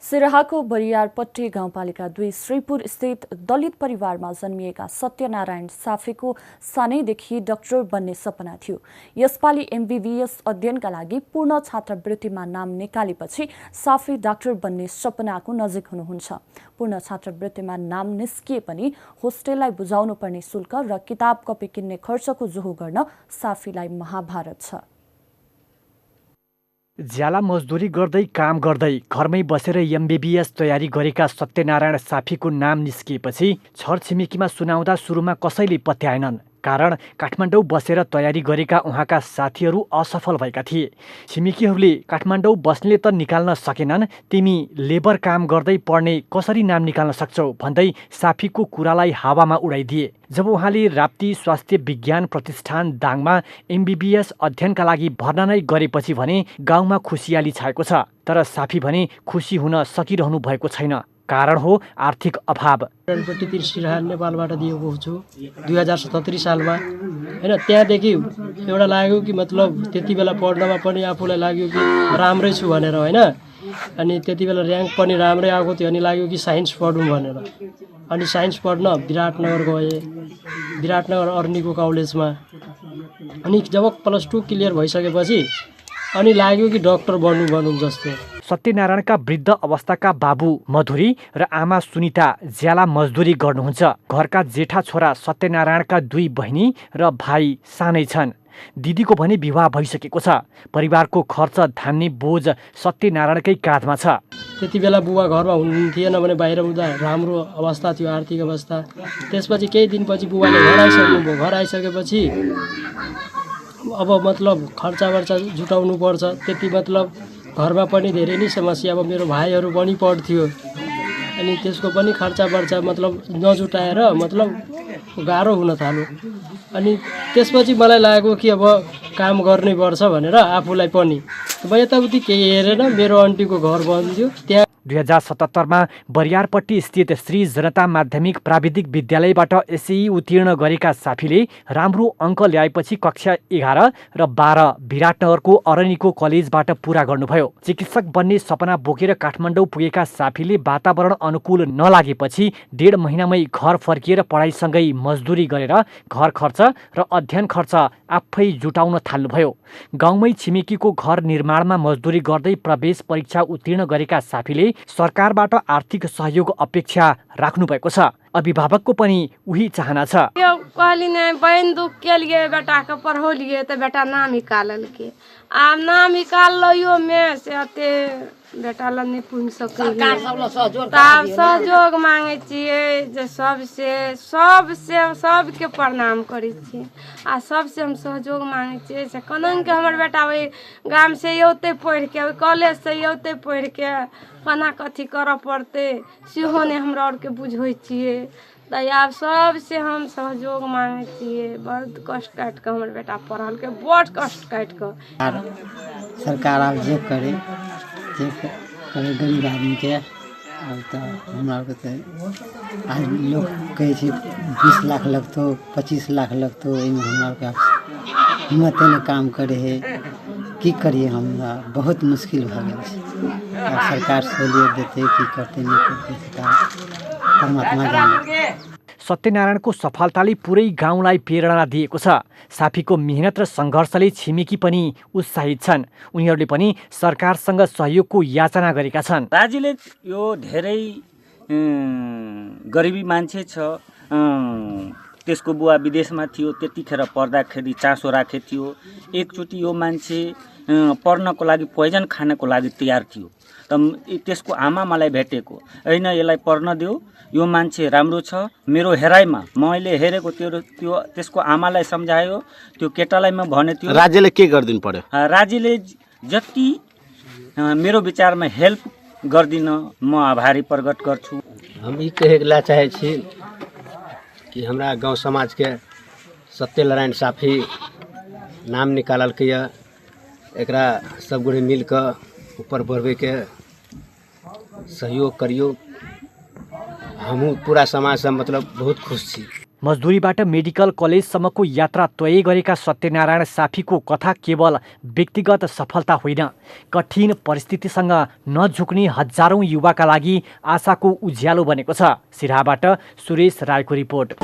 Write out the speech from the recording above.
सिराहाको बरियारपट्टी गाउँपालिका 2 श्रीपुर स्थित दलित परिवारमा जन्मिएका सत्यनारायण साफेको सानैदेखि डाक्टर बन्ने सपना थियो। यसपालि एमबीबीएस अध्ययनका लागि पूर्ण छात्रवृत्तिमा नाम निकालेपछि साफे डाक्टर बन्ने सपनाको नजिक हुनुहुन्छ। पूर्ण छात्रवृत्तिमा नाम निस्किए पनि होस्टेललाई बुझाउनु पर्ने शुल्क र किताब कपी किन्ने खर्चको जोहो गर्न साफेलाई महाभारत छ। ज्याला मजदुरी गर्दै काम गर्दै घरमै बसेर एमबीबीएस तयारी गरेका सत्यनारायण साफीको नाम निस्किएपछि छरछिमेकीमा सुनाउँदा सुरुमा कसैले पत्याएनन्। कारण काठमाडौँ बसेर तयारी गरेका उहाँका साथीहरू असफल भएका थिए। छिमेकीहरूले काठमाडौँ बस्नेले त निकाल्न सकेनन्, तिमी लेबर काम गर्दै पढ्ने कसरी नाम निकाल्न सक्छौ भन्दै साफीको कुरालाई हावामा उडाइदिए। जब उहाँले राप्ती स्वास्थ्य विज्ञान प्रतिष्ठान दाङमा एमबीबीएस अध्ययनका लागि भर्ना नै गरेपछि भने गाउँमा खुसियाली छाएको छ। तर साफी भने खुसी हुन सकिरहनु भएको छैन। कारण हो आर्थिक अभाव। सिराहा नेपालबाट दिएको छु 2077 सालमा हैन। त्यहाँदेखि एउटा लाग्यो कि मतलब त्यति बेला पढ्नमा पनि आफूलाई लाग्यो कि राम्रै छु भनेर हैन। अनि त्यति बेला र्याङ्क पनि राम्रै आएको थियो अनि लाग्यो कि साइन्स पढौँ भनेर। अनि साइन्स पढ्न विराटनगर गएँ, विराटनगर अर्नीको कलेजमा। अनि जब +2 क्लियर भइसकेपछि अनि लाग्यो कि डाक्टर बन्नु जस्तो। सत्यनारायणका वृद्ध अवस्थाका बाबु मधुरी र आमा सुनिता ज्याला मजदुरी गर्नुहुन्छ। घरका जेठा छोरा सत्यनारायणका 2 बहिनी र भाइ सानै छन्। दिदीको भने विवाह भइसकेको छ। परिवारको खर्च धान्ने बोझ सत्यनारायणकै काँधमा छ। त्यति बेला बुबा घरमा हुनुहुन्थेन भने बाहिर हुँदा राम्रो अवस्था थियो, आर्थिक अवस्था। त्यसपछि केही दिनपछि बुबाले घर आइसक्नुभयो। घर आइसकेपछि अब मतलब खर्चा जुटाउनु पर्छ। त्यति मतलब घरमा पनि धेरै नै समस्या। अब मेरो भाइहरू पनि पढ्थ्यो अनि त्यसको पनि खर्चा मतलब नजुटाएर मतलब गाह्रो हुन थाल्यो। अनि त्यसपछि मलाई लाग्यो कि अब काम गर्नै पर्छ भनेर आफूलाई पनि। यताउति केही हेरेन मेरो आन्टीको घर बन्दियो। त्यहाँ 2077 मा बरियारपट्टी स्थित श्री जनता माध्यमिक प्राविधिक विद्यालयबाट एसई उत्तीर्ण गरेका साफीले राम्रो अङ्क ल्याएपछि कक्षा 11 र 12 विराटनगरको अरनीको कलेजबाट पूरा गर्नुभयो। चिकित्सक बन्ने सपना बोकेर काठमाडौँ पुगेका साफीले वातावरण अनुकूल नलागेपछि 1.5 महिनामै घर फर्किएर पढाइसँगै मजदुरी गरेर घर खर्च र अध्ययन खर्च आफै जुटाउन थाल्नुभयो। गाउँमै छिमेकीको घर निर्माणमा मजदुरी गर्दै प्रवेश परीक्षा उत्तीर्ण गरेका साफीले सरकारबाट आर्थिक सहयोग अपेक्षा राख्नु भएको छ। अभिभावकको पनि उही चाहना छ। यो कहलिने बहन दुख के लिए बेटा के पढ़ौलिए तो बेटा नाम निकालल के आब नाम निकाल लो यो में से अते बेटा ल नहीं पूछ सके। सहयोग मांगे छिए जे सबके प्रणाम करे छी आ सबसे हम सहयोग मांगे छिए से कनन के हमर बेटा वही गाम से योते पढ़ के कॉलेज से योते पढ़ के कना कथी कर पड़ते सेहो ने हमरा और के बुझै छिए। आब सबसे हम सहयोग मांगे छिए। बहुत कष्ट काट के हमर बेटा पढ़ल के बहुत कष्ट काट के। सरकार आब जे करे गरीब आदमी के। अब तो हमरा के आज लोग कहे छै 20 लाख लगतो 25 लाख लगतो। एमे हमरा के हिम्मत ने काम करे है। की करिए हमरा बहुत मुश्किल भ गेल छै। अब सरकार सहूलियत देते की करते नहीं करते परमात्मा जाने। सत्यनारायणको सफलताले पुरै गाउँलाई प्रेरणा दिएको छ। साफीको मेहनत र सङ्घर्षले छिमेकी पनि उत्साहित छन्। उनीहरूले पनि सरकारसँग सहयोगको याचना गरेका छन्। राजीले यो धेरै गरिबी मान्छे छ। त्यसको बुवा विदेशमा थियो। त्यतिखेर पढ्दाखेरि चासो राखे थियो। एकचोटि यो मान्छे पढ्नको लागि पोइजन खानको लागि तयार थियो। त्यसको आमा मलाई भेटेको हैन यसलाई पढ्न देऊ, यो मान्छे राम्रो छ। मेरो हेराइमा मैले हेरेको त्यो त्यसको आमालाई सम्झायो। त्यो केटालाई म भने थियो। राज्यले के गर्दिनु पर्यो? राज्यले जति मेरो विचारमा हेल्प गर्दिन म आभारी प्रकट गर्छु। हम ई कहेला चाहे छी कि हमरा गांव समाज के सत्यनारायण साफी नाम निकालल के एकरा सब गोरे मिल के ऊपर बढ़वे के सहयोग करियो। हमहू पूरा समाज से मतलब बहुत खुश छी। मजदुरीबाट मेडिकल कलेजसम्मको यात्रा तय गरेका सत्यनारायण साफीको कथा केवल व्यक्तिगत सफलता होइन, कठिन परिस्थितिसँग नझुक्ने हजारौँ युवाका लागि आशाको उज्यालो बनेको छ। सिराहाबाट सुरेश रायको रिपोर्ट।